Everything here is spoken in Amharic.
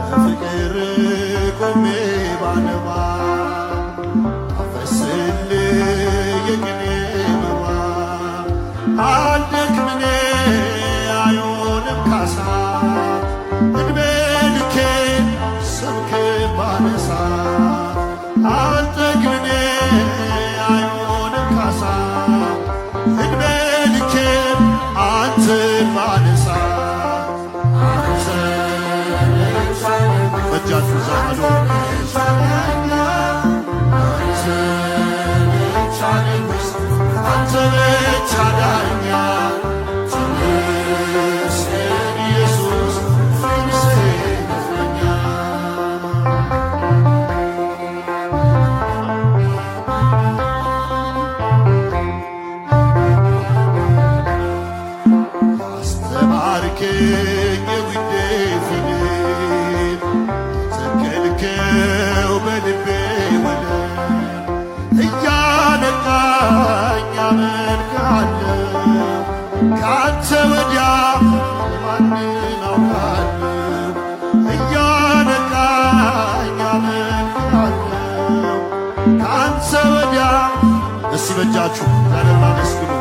ለፍቅር ቆሜ ባነባ አፈስል የቅኔ መባ አልደክምኔ አይሆንም ካሳ እድሜ ልኬን ስምህን ባነሳ አልጠግብኔ አይሆንም ካሳ እድሜ ልኬን አንተን ባነሳ። አንተ ብቻ ንጉሥ፣ በእጃችሁ አንተ ዘምሩ። ብቻ ዳኛ፣ አንተ ብቻ ንጉሥ፣ አንተ ብቻ ዳኛ፣ ተመስገን ኢየሱስ ንጉሴ መጽናኛ። ያስተማርከኝ የውዴ ፊደል ተከልከው በልቤ ወደብ እያነቃኝ አመልክሃለሁ፣ ከአንተ ወዲያ ማንን አውቃለሁ? እያነቃኝ አመልክሃለሁ ከአንተ ወዲያ። እስቲ በእጃችሁ እግዚአብሔርን አመስግኑ።